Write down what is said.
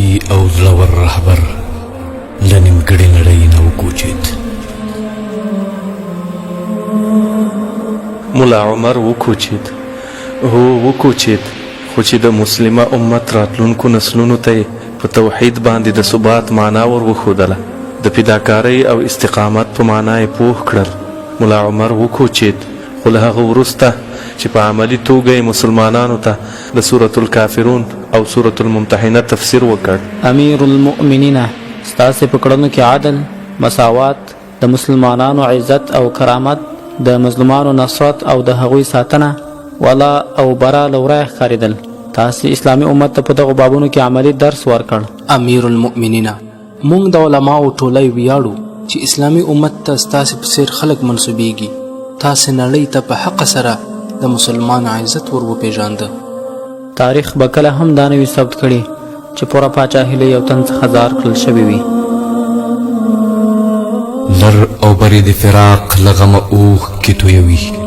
غیرتي او زړور رهبر له نیمګړې نړۍ نه وکوچېد. ملا عمر وکوچېد. هو وکوچېد، خو چې د مسلمه امت راتلونکو نسلونو ته یې په توحید باندې د ثبات معنا ور وښودله، د فداکارۍ او استقامت په معنا یې پوه کړل. ملا عمر وکوچېد، خو له هغه وروسته چې په عملي توګه یې مسلمانانو ته د سورة الکافرون او سورة الممتحنه تفسیر وکړ. امیرالمؤمنینه! ستاسې په کړنو کې عدل، مساوات، د مسلمانانو عزت او کرامت، د مظلومانو نصرت او د هغوی ساتنه، ولا او برا له ورایه ښکارېدل. تاسې اسلامي امت ته په دغو بابونو کې عملي درس ورکړ. امیرالمؤمنینه! موږ د علماوو ټولی ویاړو چې اسلامي امت ته ستاسې په څېر خلک منسوبېږي. تاسې نړۍ ته په حقه سره د مسلمان عزت ور وپېژانده. تاریخ به کله هم دا نه وي ثبت کړي چې پوره پاچاهي له یو تن څخه ځار کړل شوې وي. لر او بر یې د فراق له غمه اوښکې تویوي.